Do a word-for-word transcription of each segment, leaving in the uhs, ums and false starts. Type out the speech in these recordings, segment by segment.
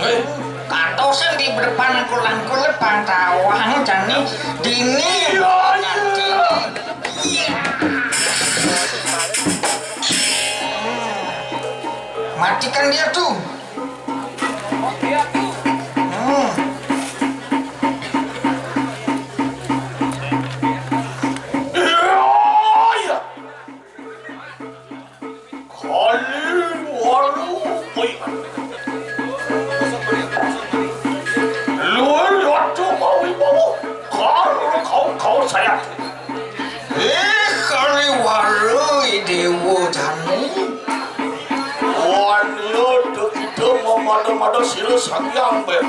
Hei, katosan di depan kulangkul pantawang jani dini. Iya, iya. Iya. Hmm. Matikan dia tuh. Hmm. Iya, iya. Kali walu, woi. Luar waktu mau mau. Kau, kau, kau saya. Eh, kali walu, Dewa jani. Wan, lo, kita mau mada-mada sila sangyang, be.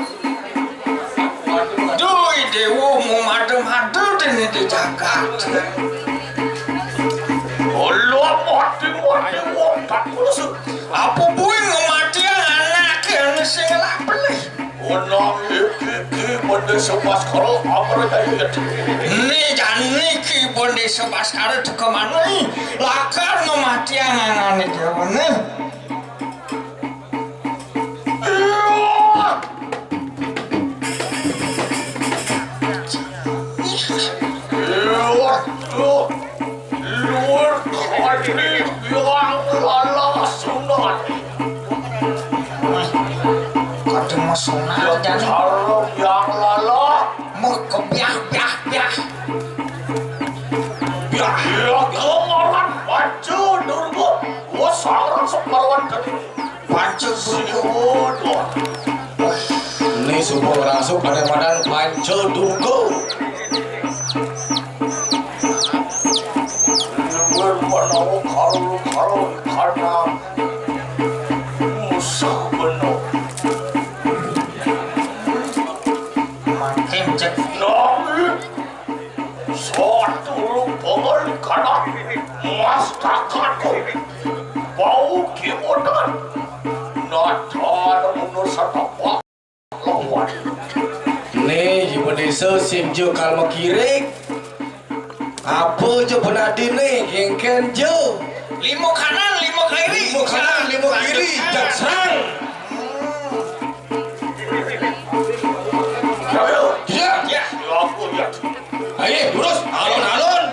Duh, Dewa mau mada-mada dene di jagat. Allah mati, mati, wong tak kurus. Apa buin ngematian anak yang sing lapar nih? Anak iki, iki bende sebas karo amar jaya. Nih, jani iki bende sebas karo teka mani. Lakar ngematian anane Dewa nih. Luar kali yang lala sunat. Kadang mau sunat jani. Kalau yang lala mau kebiah, biah, biah. Biah, biah, kemaran baca dulu. Wah, sarang separuhan tadi. Panca Durga. Ini sumpah ngerasuk pada madan Panca Durga. Luar manawa karo-karo karena musuh bener. Makin cek. Nangis. Satulung pengel kana mastakaku. Bau kimunan. Nadan mundur satapak lawan. Nih, ibu desa simja kalma kirik. Apa je penadi nih, kengken je. Lima kanan, lima kiri. Lima kanan, lima kiri, jak serang. Ya, ya. Ya. Ya, aku ya. Ayo, lurus, alon-alon.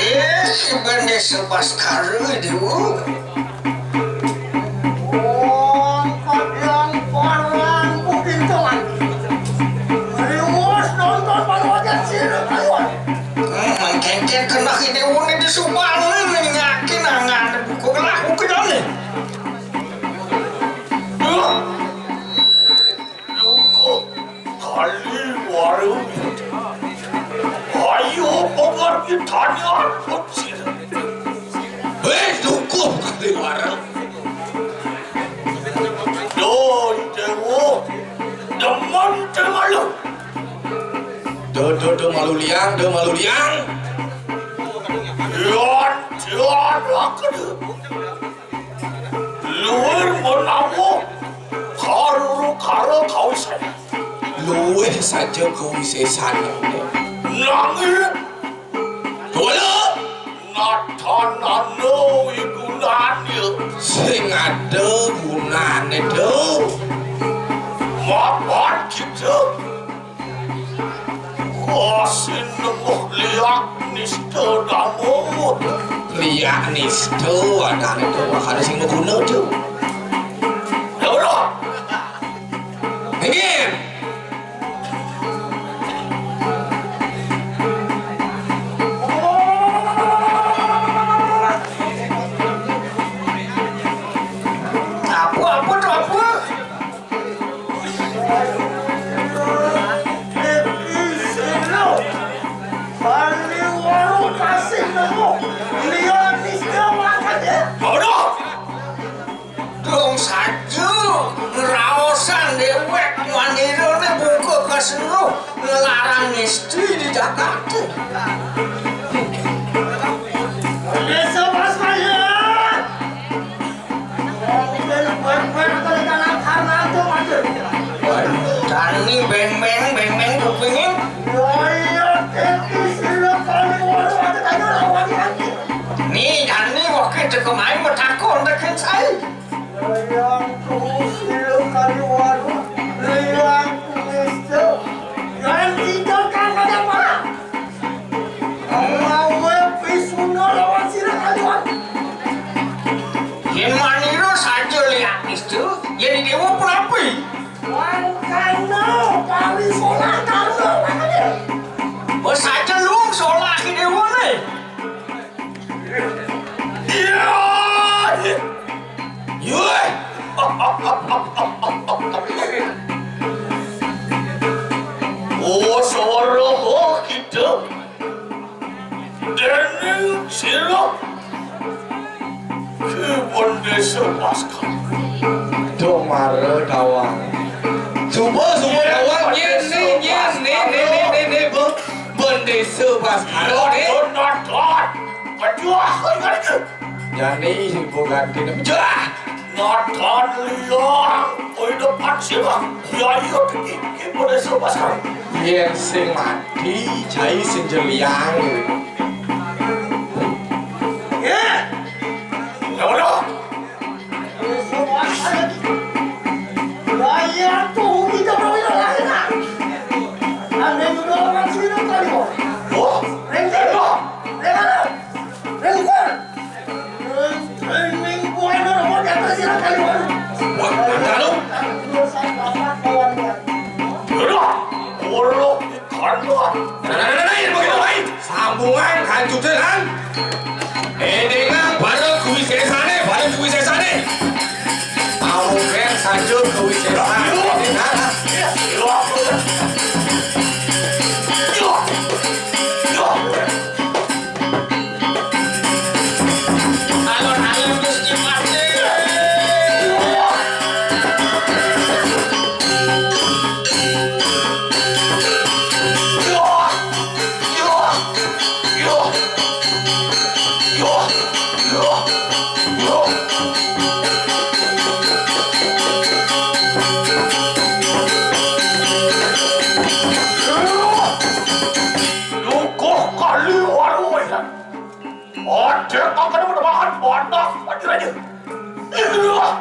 Eh, si Bendesa Baskara, Dewa. Wong kadang parang kupintongan. Riwus nonton pada wajah sirip karuan. Hmm, mengkengkeng kena ini wuni di subanan, yakin angan buku gelah buku jani. Duh. Lukuh kali warung. Ayo, pengerti tanya kucing. Hei, lukuh kali warung. Doi, Dewo. Demen temalu. Do, do, do malu liang, do malu liang. Yon, yon, lakadu. Luwih menawa karo-karo kawisésan. Luwih saja kawisésan. Nanging wala natanana wigunané. Sing ada gunané, do. Mapan kita. Kasih nemuh liak nista damuh. Ya nista, adané to, makana sing maguna to. Lho, lho. Minggir. Apa, apa to, apa? Iki sira. Bali Waru kasih nemu. Liya nista makan ya. Bodoh. Dong saja ngraosan déwék manirané buka kaseno ngelarang nista di Jakarta. Desa Mas Kaya. Dani beng-beng, beng-beng kupingé. Ni Dani waké teka mai matakon tekén saé. Lawan sira kaliwan. Yén manira saja liak nista, yén déwa punapi? Mangkana kari solah karo mangkane. Wis saja luwung solah ki déwané. Iya. Yuh. Oh, soroh kita. Déning sira kebon desa Paskah. Domara tawang. Suba, suba tawang. Nyén, né, nyén, né, né, né, né, né, bu. Bendesa Paskah. Lho, né. Donat, donat. Kejuah, kok ingat itu? Jani, ibu ganti, né. Jah. Nathan liar, kowe depan sira. Ya iya iki, iki padha sopas kan. Yén sing mati, jai sing jeliang. Ya. Ya udah. Bayar tuh, kita mau itu lagi, nah. Anda itu doang sini tadi, kok. Oh, rente, kok. Rente, rente. Wah, mantap lu. Udah, urut ikan lu. Nah, nah, nah, nah, nah, ini begitu, baik. Sambungan, lanjutkan, kan? Eh, dengar, baru kuwi sesane, baru kuwi sesane. Mau kan saja kuwi sesane. Nah, nah. Alon-alon Gusti Patih. Dukuh kali waluh. Ada akan menemukan panah panjir aja. Inilah.